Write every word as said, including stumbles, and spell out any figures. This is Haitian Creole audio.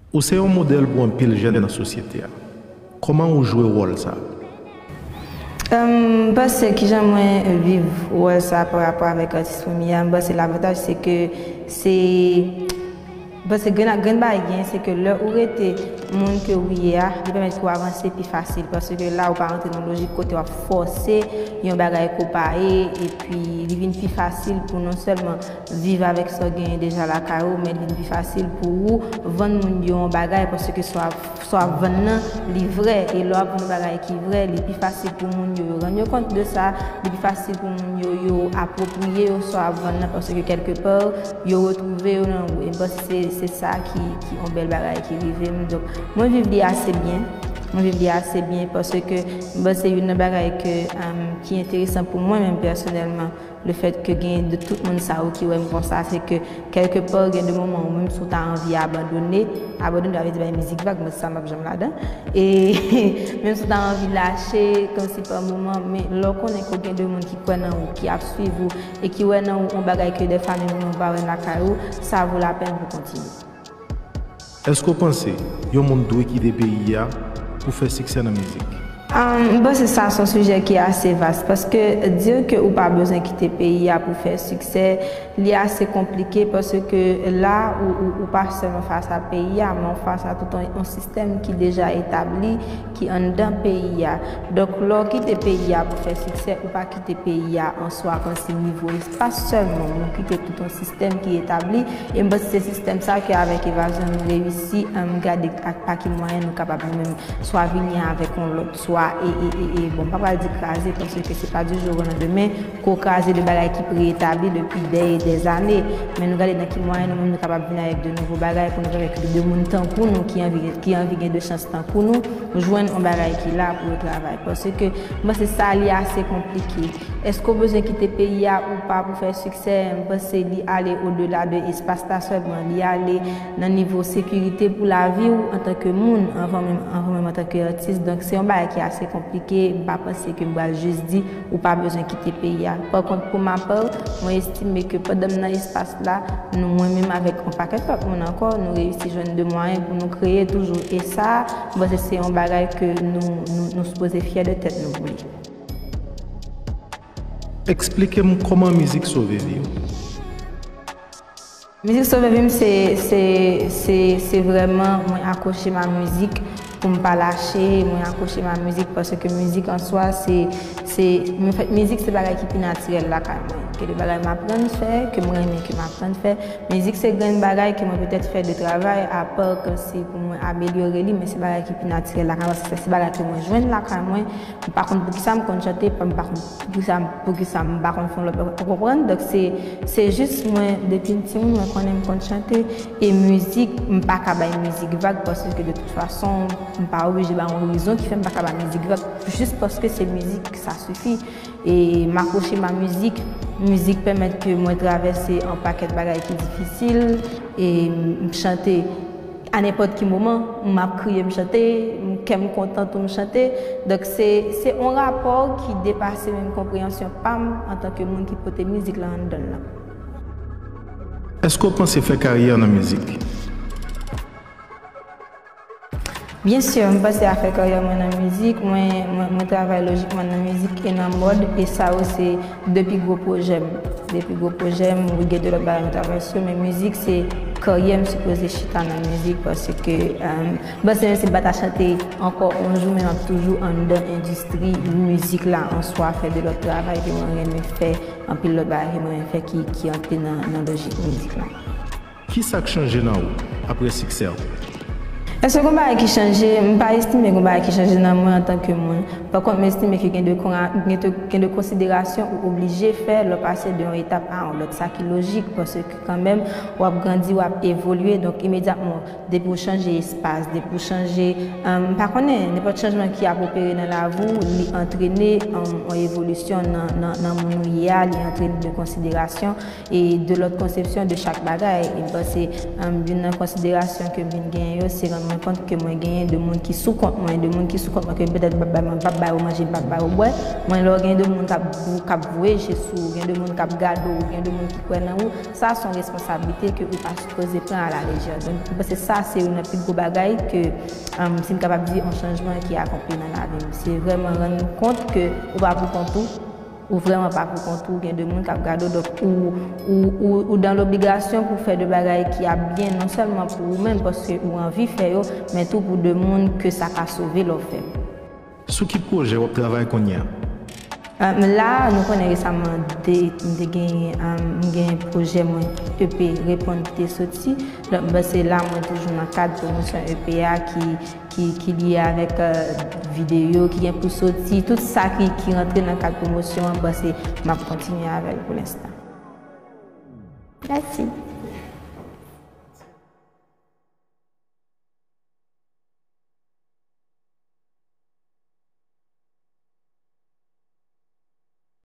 Ou se yon modèl pou anpil jèn nan sosyete a. Kòman ou jwe wòl sa a? M panse kijan mwen viv wòl sa pa rapò avèk atis premye a, m panse lavantaj se ke se m panse grenn grenn bagay gen se ke lè ou rete moun ke ou ye a, li pèmèt ke w avanse pi fasil paske la ou pa rantre nan lojik kote w ap fòse yon bagay ke w pa ye, epi li vin pi fasil pou non sèlman viv avèk sa w genyen deja lakay ou, men li vin pi fasil pou ou vann moun yo yon bagay paske sa w ap vann nan li vrè, e lè w ap vann yon bagay ki vrè, li pi fasil pou moun yo yo rann yo kont de sa, li pi fasil pou moun yo yo apwopriye yo sa w ap vann nan paske kèlke pa yo retwouve yo nan ou, e m panse se se sa ki ki yon bèl bagay ki rive m. Donk mwen viv li ase byen, mwen viv li ase byen paske m panse youn nan bagay ke ki enteresan pou mwen menm pèsonèlman, lefèt ke gen de tout moun sa yo ki wè m konsa, se ke kèlke pa gen de moman ou menm si w ta anvi abandone, abandone pa vle di bay mizik vag, mwen se sa m p ap janm ladan, e menm si w ta anvi lache kòmsi pa moman, men lè w konnen ke w gen de moun ki kwè nan ou, ki ap swiv ou e ki wè nan ou yon bagay ke dèfwa menm ou menm ou pa wè lakay ou, sa vo lapèn pou kontinye. Èske w panse yon moun dwe kite peyi a pou fè siksè nan mizik? M panse sa se yon sijè ki ase vas paske di ke ou pa bezwen kite peyi a pou fè siksè, li ase konplike paske la ou ou ou pa sèlman fas a peyi a, men ou fas a tout yon yon sistèm ki deja etabli, ki anndan peyi a. Donk lè w kite peyi a pou fè siksè, ou pa kite peyi a an swa kòmsi nivo espas sèlman, men ou kite tout yon sistèm ki etabli, e m panse se sistèm sa ke avèk evazyon nou reyisi gade ak pa ki mwayen nou kapab nou menm swa vini avèk yon lòt swa e e e e bon m pa pral di kraze paske se pa du jour au lendemain ke w kraze de bagay ki pre-etabli depi dè e dè zane, men nou gade nan ki mwayen nou menm nou kapab vini avèk de nouvo bagay pou nou pèmèt ke de moun tankou nou ki anvi ki anvi gen de chans tankou nou jwenn yon bagay ki la pou yo travay paske m panse sa li ase konplike. Èske w bezwen kite peyi a ou pa pou fè siksè? M panse li ale odela de espas la sèlman, li ale nan nivo sekirite pou lavi w antanke moun anvan menm anvan menm antanke atis. Donk se yon bagay ki ase konplike, m pa panse ke m pral jis di ou pa bezwen kite peyi a. Pakont pou ma pa, mwen estime ke pandan m nan espas la, nou mwen menm avèk yon pakèt lòt moun ankò, nou reyisi jwenn de mwayen pou nou kreye toujou e sa, m panse se yon bagay ke nou nou nou sipoze fyè de tèt nou pou li. Eksplike m kòman mizik sove vi w. Mizik sove vi m se se se se vrèman mwen akwoche m a mizik pou m pa lache, mwen akwoche m a mizik paske mizik an swa se se mizik se bagay ki pi natirèl lakay mwen, ke de bagay m aprann fè, ke m renmen ke m aprann fè. Mizik se grenn bagay ke mwen petèt fè de travay apa ke se pou mwen amelyore li, men se bagay ki pi natirèl lakay mwen, se se bagay ke mwen jwenn lakay mwen. M pa konn poukisa m konn chante, m pa konn poukisa poukisa m pa konn fè yon lòt bagay, ou konprann? Donk se se jis mwen depi m timoun mwen konnen m konn chante, e mizik m pa ka bay mizik vag paske de tout fason m pa oblije bay yon rezon ki fè m pa ka bay mizik vag jis paske se mizik sa sifi. E m akwoche m a mizik, mizik pèmèt ke mwen travèse yon pakèt bagay ki difisil, e m chante a nenpòt ki moman, m ap kriye m chante, kè m kontan tou m chante. Donk se se yon rapò ki depase menm konpreyansyon pa m antanke moun ki pote mizik la anndan l lan. Èske w panse fè karyè nan mizik? Byen si, m panse a fè karyè mwen nan mizik, mwen mwen mwen travay lojikman nan mizik e nan mòd, e sa yo se de pi gwo pwojè m. De pi gwo pwojè m, wi gen de lòt bagay mwen travay sou yo, men mizik se karyè m sipoze chita nan mizik paske m panse menm si m pa ta chante ankò yon jou, men m ap toujou anndan endistri mizik la an swa, fè de lòt travay ke mwen renmen fè, anpil lòt bagay ke mwen renmen fè ki ki antre nan nan lojik mizik la. Kisa k chanje nan ou apre siksè w? Èske gon bagay ki chanje? M pa estime gon bagay ki chanje nan mwen antanke moun. Pakont m estime ke gen de gen de konsiderasyon ou oblije fè lè w pase de yon etap a yon lòt, sa ki lojik paske kanmenm w ap grandi, w ap evolye, donk imedyatman depi w chanje espas, depi w chanje, m pa konnen, nenpòt chanjman ki ap opere nan lavi w, li antrene yon evolisyon nan nan nan moun ou ye a, li antrene de konsiderasyon e de lòt konsepsyon de chak bagay. E m panse youn nan konsiderasyon ke m vin genyen yo se Mwen kont ke mwen genyen de moun ki sou kont mwen, de moun ki sou kont mwen ke petèt m p ap bay, mwen p ap bay ou manje, m p ap bay ou bwè. Mwen lè w gen de moun k ap vou- k ap voye je sou ou, gen de moun k ap gade w, gen de moun ki kwè nan ou, sa se yon responsablite ke ou pa sipoze pran a la lejè. Donk, mwen panse sa se youn nan pi gwo bagay ke, um, si m kapab di, yon chanjman ki akonpli nan lavi m. Se vrèman rann nou kont ke ou pa pou kont ou, ou vrèman pa pou kont ou, gen de moun k ap gade w, donk ou, ou, ou, ou dan lobligasyon pou fè de bagay ki ap byen, non sèlman pou ou menm, paske ou anvi fè yo, men tou pou de moun ke sa ka sove lè w fè l. Sou ki pwojè w ap travay kounye a? Um, la, nou konnen resaman de, m te gen, um, m gen pwojè mwen E P Reponn ki te soti. Donk, m panse la, mwen toujou nan kad pwomosyon E P a ki, ki, ki lye avèk uh, videyo ki gen pou soti. Tout sa ki, ki rantre nan kad pwomosyon an, m panse m ap kontinye avè l pou lenstan. Mèsi.